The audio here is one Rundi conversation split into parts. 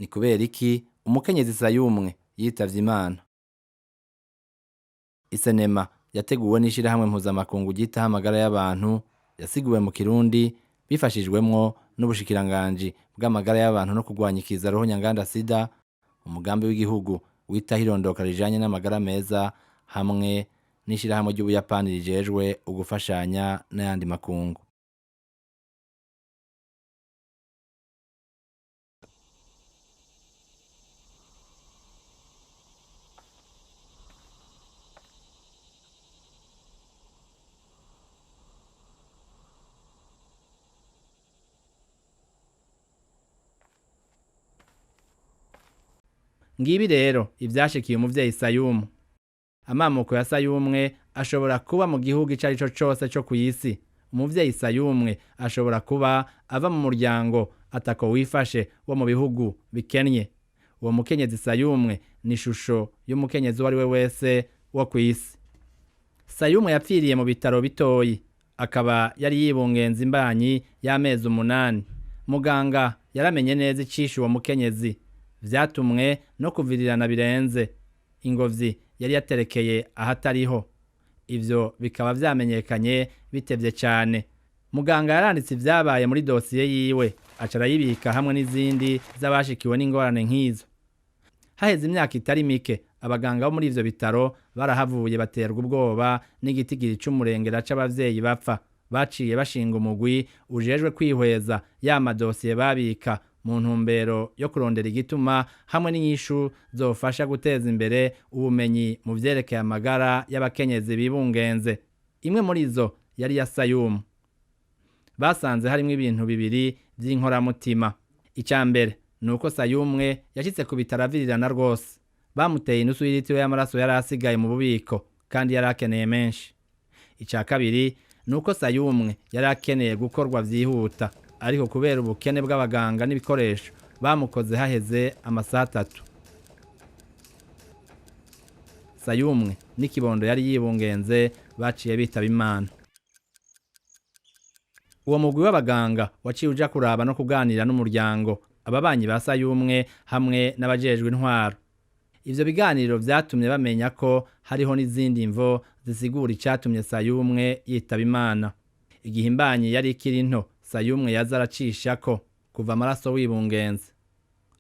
Ni kubera iki umukenyezi Sayumwe yitavye Imana? Isenema yateguwe n'ishirahamwe mpuzamakungu ryitaho amagara y'abantu, yasiguwe mu Kirundi bifashijwemwo n'ubushikiranganji bw'amagara y'abantu no kurwanya ikiza ruhonyanganda sida, umugambi w'igihugu witaho irondoka rijanye n'amagara meza hamwe n'ishirahamwe ry'Ubuyapani rijejwe ugufashanya n'ayandi makungu. Ngibi rero ivyashikiye umuvyeyi Sayumu. Amamuko ya Sayumwe ashobora kuba mu gihugu ico arico cose co kw'isi. Umuvyeyi Sayumwe ashobora kuba ava mu muryango atako wifashe wo mu bihugu bikennye. Uwo mukenyezi Sayumwe ni ishusho y'umukenyezi uwo ari we wese wo kw'isi. Sayumwe yapfiriye mu bitaro bitoyi, akaba yari yibungenze imbanyi y'amezi 8. Muganga yaramenye neza icishe uwo mukenyezi, vyatumwe no kuvirirana birenze. Ingobyi yari yaterekeye ahatariho, ivyo bikaba vyamenyekanye bitevye cane. Muganga yaranditse ivyabaye muri dosiye yiwe, aca arayibika hamwe n'izindi z'abashikiwe n'ingorane nk'izo. Haheze imyaka itari mike, abaganga bo muri ivyo bitaro barahavuye baterwa ubwoba n'igitigiri c'umurengera c'abavyeyi bapfa. Baciye bashinga umugwi ujejwe kwihweza ya madosiye babika mu ntumbero yo kurondera igituma hamwe n'inyishu zofasha guteza imbere ubumenyi mu vyerekeye amagara y'abakenyezi bibungenze. Imwe muri zo yari iya Sayumu. Basanze harimwo ibintu bibiri vy'inkoramutima. Ica mbere ni uko Sayumwe yashitse ku bitaro avirirana rwose. Bamuteye inusu y'ilitiro y'amaraso yari asigaye mu bubiko kandi yari akeneye menshi. Ica kabiri ni uko Sayumwe yari akeneye gukorwa vyihuta, ariko kubera ubukene bw'abaganga n'ibikoresho bamukoze haheze amasaha 3. Sayumwe n'ikibondo yari yibungenze baciye bitaba Imana. Uwo mugwi w'abaganga waciye uja kuraba no kuganira n'umuryango, ababanyi ba Sayumwe hamwe n'abajejwe intwaro. Ivyo biganiro vyatumye bamenya ko hariho n'izindi mvo zisigura icatumye Sayumwe yitaba Imana. Igihe imbanyi yari ikiri nto, Sayumwe yaza aracishako kuva amaraso wibungenze,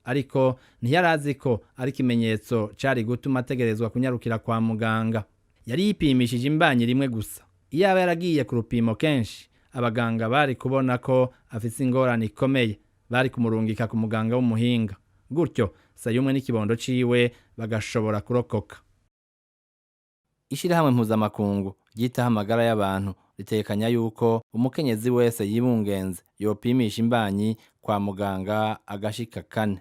ariko ntiyarazi ko ari ikimenyetso cari gutuma ategerezwa kunyarukira kwa muganga. Yari yipimishije imbanyi rimwe gusa. Iyaba yaragiye ku rupimo kenshi, abaganga bari kubona ko afise ingorane ikomeye, bari kumurungika ku muganga w'umuhinga. Gutyo Sayumwe n'ikibondo ciwe bagashobora kurokoka. Ishirahamwe mpuzamakungu ryitaho amagara y'abantu ritekanya yuko umukenyezi wese yibungenze yopimisha imbanyi kwa muganga agashika 4.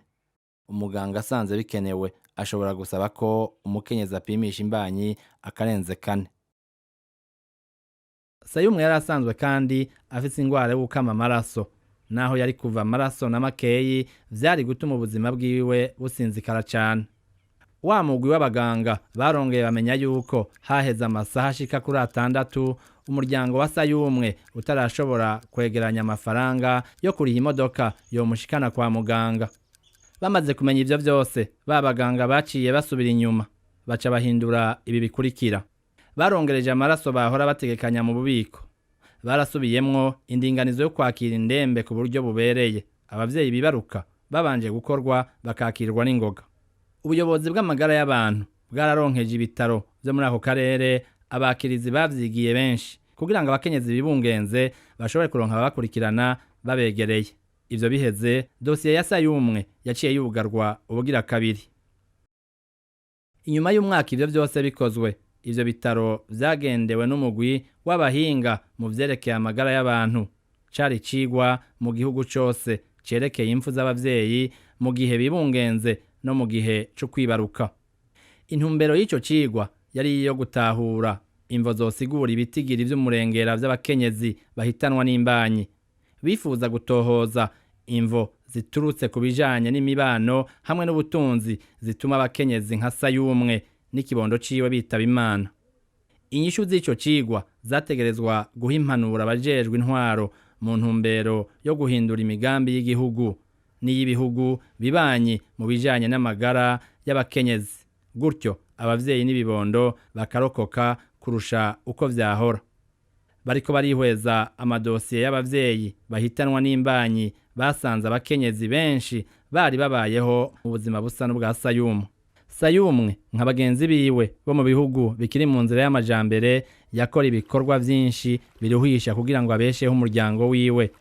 Umuganga asanze bikenewe ashobora gusaba ko umukenyezi apimisha imbanyi akarenze 4. Sayumwe yari asanzwe kandi afise ingwara yo gukama amaraso. Naho yari kuva amaraso na makeyi vyari gutuma ubuzima bwiwe businzikara cane. Wa mugwi w'abaganga barongeye bamenya yuko haheze amasaha ashika kuri 6 umuryango wa Sayumwe utarashobora kwegeranya amafaranga yo kuriha imodoka yomushikana kwa muganga. Bamaze kumenya ivyo vyose, ba baganga baciye basubira inyuma, baca bahindura ibi bikurikira. Barongereje amaraso bahora bategekanya mu bubiko. Barasubiyemwo indinganizo yo kwakira indembe ku buryo bubereye. Abavyeyi bibaruka babanje gukorwa bakakirwa n'ingoga. Ubuyobozi bw'amagara y'abantu bwararonkeje ibitaro vyo muri ako karere abakirizi bavyigiye benshi kugira ngo abakenyezi bibungenze bashobore kuronka ababakurikirana babegereye. Ivyo biheze, dosiye ya Sayumwe yaciye yugarwa ubugira kabiri. Inyuma y'umwaka ivyo vyose bikozwe, ivyo bitaro vyagendewe n'umugwi w'abahinga mu vyerekeye amagara y'abantu. Cari icigwa mu gihugu cose cerekeye impfu z'abavyeyi mu gihe bibungenze no mu gihe co kwibaruka. Intumbero y'ico cigwa yari iyo gutahura imvo zosigura ibitigiri vy'umurengera vy'abakenyezi bahitanwa n'imbanyi. Bifuza gutohoza imvo ziturutse ku bijanye n'imibano hamwe n'ubutunzi zituma abakenyezi nka Sayumwe n'ikibondo ciwe bitaba Imana. Inyishu z'ico cigwa zategerezwa guha impanuro abajejwe intwaro mu ntumbero yo guhindura imigambi y'igihugu N'iy'ibihugu bibanyi mu bijanye n'amagara y'abakenyezi, gutyo abavyeyi n'ibibondo bakarokoka kurusha uko vyahora. Bariko barihweza amadosiye y'abavyeyi bahitanwa n'imbanyi, basanze abakenyezi benshi bari babayeho mu buzima busa n'ubwa Sayumu. Sayumwe, nka bagenzi biwe bo mu bihugu bikiri mu nzira y'amajambere, yakora ibikorwa vyinshi biruhisha kugira ngo abesheho umuryango wiwe.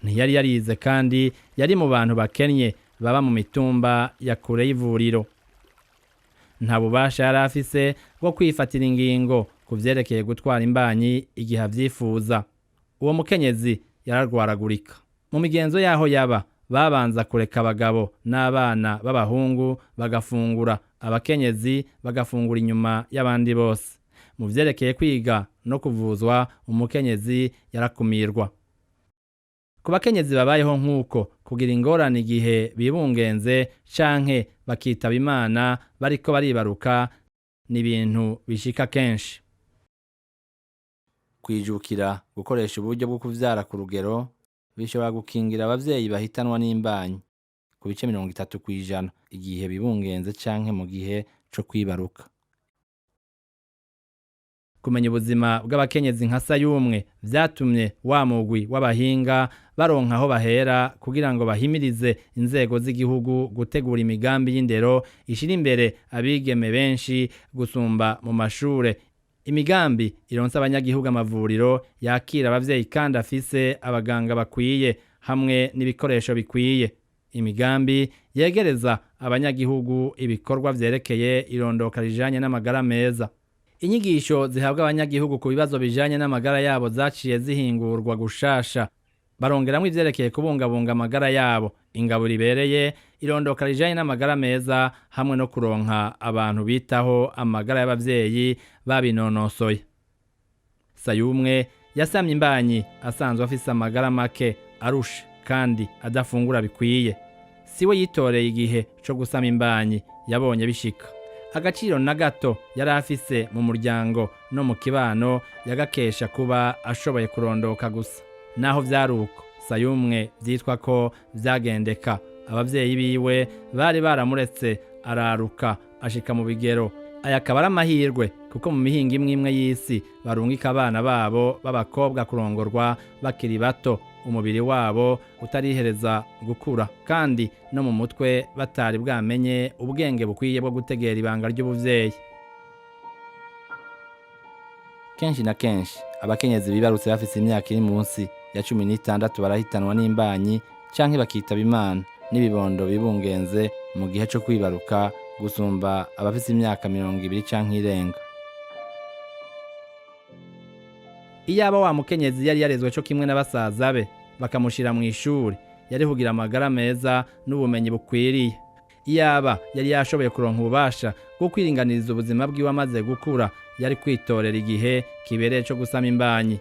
Ntiyari yarize kandi yari mu bantu bakennye baba mu mitumba ya kure y'ivuriro. Nta bubasha yari afise bwo kwifatira ingingo ku vyerekeye gutwara imbanyi igihe avyifuza. Uwo mukenyezi yararwaragurika. Mu migenzo yaho yaba, babanza kureka abagabo n'abana b'abahungu bagafungura, abakenyezi bagafungura inyuma y'abandi bose. Mu vyerekeye kwiga no kuvuzwa, umukenyezi yarakumirwa. Ku bakenyezi babayeho nk'uko, kugira ingorane igihe bibungenze canke bakitaba Imana bariko baribaruka ni ibintu bishika kenshi. Kwijukira gukoresha uburyo bwo kuvyara ku rugero bishobora gukingira abavyeyi bahitanwa n'imbanyi ku bice 30% igihe bibungenze canke mu gihe co kwibaruka. Kumenya ubuzima bw'abakenyezi nka Sayumwe vyatumye wa mugwi w'abahinga baronka aho bahera kugira ngo bahimirize inzego z'igihugu gutegura imigambi y'indero ishira imbere abigeme benshi gusumba mu mashure, imigambi ironsa abanyagihugu amavuriro yakira abavyeyi kandi afise abaganga bakwiye hamwe n'ibikoresho bikwiye, imigambi yegereza abanyagihugu ibikorwa vyerekeye irondoka rijanye n'amagara meza. Inyigisho zihabwa abanyagihugu ku bibazo bijanye n'amagara yabo zaciye zihingurwa gushasha, barongeramwo ivyerekeye kubungabunga amagara yabo, ingaburo ibereye, irondoka rijanye n'amagara meza, hamwe no kuronka abantu bitaho amagara y'abavyeyi babinonosoye. Sayumwe yasamye imbanyi asanzwe afise amagara make, arushe kandi adafungura bikwiye. Siwe yitoreye igihe co gusama imbanyi, yabonye bishika. Agaciro na gato yari afise mu muryango no mu kibano yagakesha kuba ashoboye kurondoka gusa. Naho vyari uko, Sayumwe vyitwa ko vyagendeka. Abavyeyi biwe bari baramuretse araruka ashika mu bigero. Aya akaba ari amahirwe, kuko mu mihingo imwe imwe y'isi barungika abana babo b'abakobwa kurongorwa bakiri bato, umubiri wabo utarihereza gukura, kandi no mu mutwe batari bwamenye ubwenge bukwiye bwo gutegera ibanga ry'ubuvyeyi. Kenshi na kenshi abakenyezi bibarutse bafise imyaka iri munsi ya 16 barahitanwa n'imbanyi canke bakitaba Imana n'ibibondo bibungenze mu gihe co kwibaruka gusumba abafise imyaka 20 canke irenga. Iyaba wa mukenyezi yari yarezwe co kimwe na basaza be bakamushira mu ishuri, yari kugira amagara meza n'ubumenyi bukwiriye. Iyaba yari yashoboye kuronka ububasha bwo kwiringaniriza ubuzima bwiwe amaze gukura, yari kwitorera igihe kibereye co gusama imbanyi.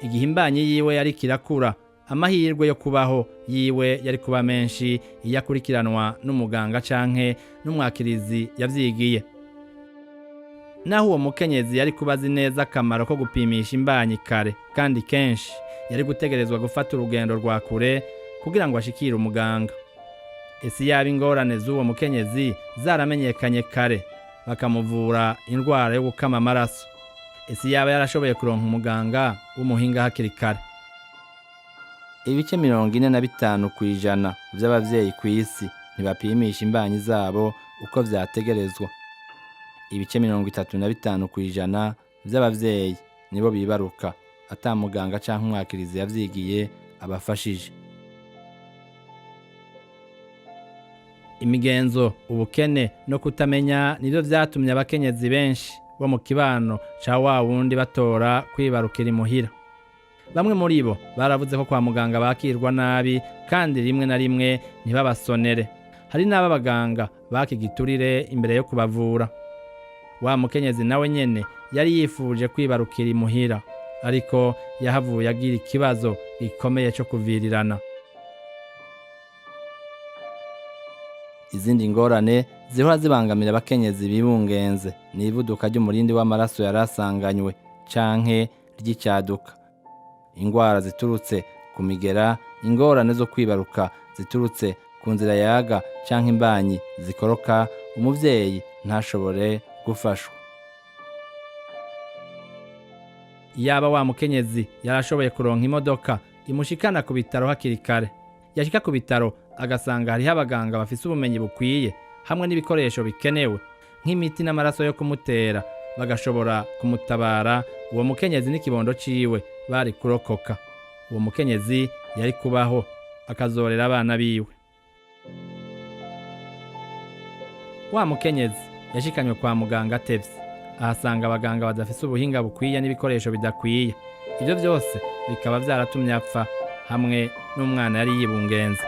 Igihe imbanyi yiwe yari kirakura, amahirwe yo kubaho yiwe yari kuba menshi iyo akurikiranwa n'umuganga canke n'umwakirizi yavyigiye. Naho uwo mukenyezi yari kubazi neza akamaro ko gupimisha imbanyi kare kandi kenshi, yari gutegerezwa gufata urugendo rwa kure kugira ngo ashikire umuganga. Ese yaba ingorane z'uwo mukenyezi zaramenyekanye kare bakamuvura indwara yo gukama amaraso? Ese yaba yarashoboye kuronka umuganga w'umuhinga hakiri kare? Ibice 45% vy'abavyeyi kw'isi ntibapimisha imbanyi zabo uko vyategerezwa. Ibice 35% vy'abavyeyi nibo bibaruka ata muganga canke umwakirizi yavyigiye abafashije. Imigenzo, ubukene no kutamenya nivyo vyatumye abakenyezi benshi bo mu kibano ca wa wundi batora kwibarukira imuhira. Bamwe muri bo baravuze ko kwa muganga bakirwa nabi kandi rimwe na rimwe ntibabasonere. Hari n'ababaganga bakigiturire imbere yo kubavura. Wa mukenyezi nawe nyene yari yifuje kwibarukira imuhira, ariko yahavuye agira ikibazo gikomeye co kuvirirana. Izindi ngorane zihora zibangamira abakenyezi bibungenze ni ivuduka ry'umurindi w'amaraso yarasanganywe canke ry'icaduka, ingwara ziturutse ku migera, ingorane zo kwibaruka ziturutse ku nzira yaga canke imbanyi zikoroka, umuvyeyi ntashobore gufashwa. Yaba wa mukenyezi yarashoboye kuronka imodoka imushikana ku bitaro hakiri kare, yashika ku bitaro agasanga hariho abaganga bafise ubumenyi bukwiye hamwe n'ibikoresho bikenewe nk'imiti n'amaraso yo kumutera, bagashobora kumutabara, uwo mukenyezi n'ikibondo ciwe bari kurokoka. Uwo mukenyezi yari kubaho akazorera abana biwe. Wa mukenyezi yashikanywe kwa muganga atevye, ahasanga abaganga badafise ubuhinga bukwiye n'ibikoresho bidakwiye. Ivyo vyose bikaba vyaratumye apfa hamwe n'umwana yari yibungenze.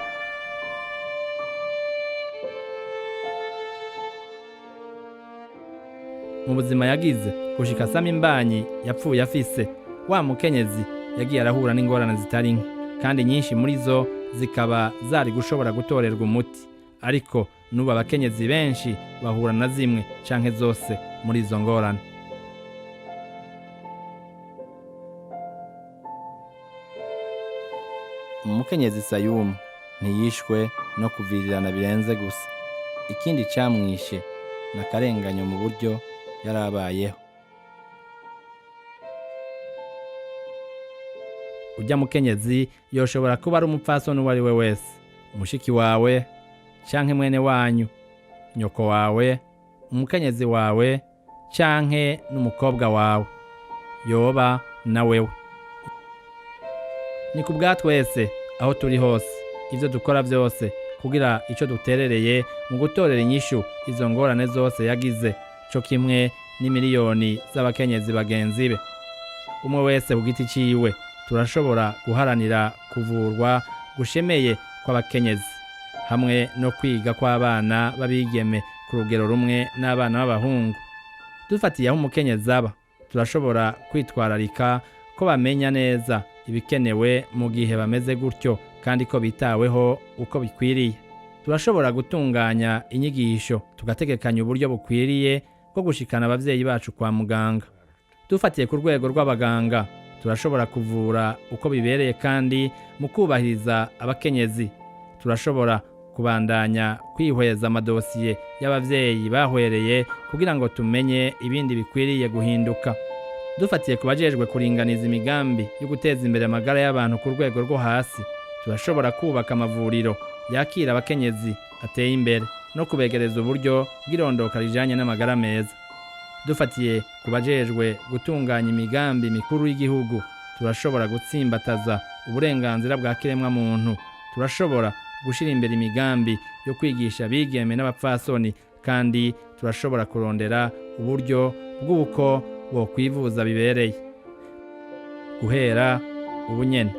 Mu buzima yagize gushika asama imbanyi yapfuye afise, wa mukenyezi yagiye arahura n'ingorane zitari nke, kandi nyinshi muri zo zikaba zari gushobora gutorerwa umuti. Ariko n'ubu abakenyezi benshi bahura na zimwe canke zose muri izo ngorane. Umukenyezi Sayumu ntiyishwe no kuvirirana birenze gusa. Ikindi camwishe ni akarenganyo mu buryo yarabayeho. Urya mukenyezi yoshobora kuba ari umupfasoni uwo ari we wese, mushiki wawe canke mwene wanyu, nyoko wawe, umukenyezi wawe canke n'umukobwa wawe, yoba na wewe. Ni ku bwa twese aho turi hose, ivyo dukora vyose kugira ico duterereye mu gutorera inyishu izo ngorane zose yagize, co kimwe n'imiliyoni z'abakenyezi bagenzi be. Umwe wese ku giti ciwe turashobora guharanira kuvurwa gushemeye kw'abakenyezi hamwe no kwiga kw'abana b'abigeme ku rugero rumwe n'abana b'abahungu. Dufatiye aho umukenyezi aba, turashobora kwitwararika ko bamenya neza ibikenewe mu gihe bameze gutyo kandi ko bitaweho uko bikwiriye. Turashobora gutunganya inyigisho, tugategekanya uburyo bukwiriye bwo gushikana abavyeyi bacu kwa muganga. Dufatiye ku rwego rw'abaganga, turashobora kuvura uko bibereye kandi mu kubahiriza abakenyezi. Turashobora kubandanya kwihweza amadosiye y'abavyeyi bahwereye kugira ngo tumenye ibindi bikwiriye guhinduka. Dufatiye ku bajejwe kuringaniza imigambi yo guteza imbere amagara y'abantu ku rwego rwo hasi, turashobora kubaka amavuriro yakira abakenyezi ateye imbere no kubegereza uburyo bw'irondoka rijanye n'amagara meza. Dufatiye ku bajejwe gutunganya imigambi mikuru y'igihugu, turashobora gutsimbataza uburenganzira bwa kiremwa muntu. Turashobora gushira imbere imigambi yo kwigisha abigeme n'abapfasoni, kandi turashobora kurondera uburyo bw'uko bokwivuza bibereye guhera ubu nyene.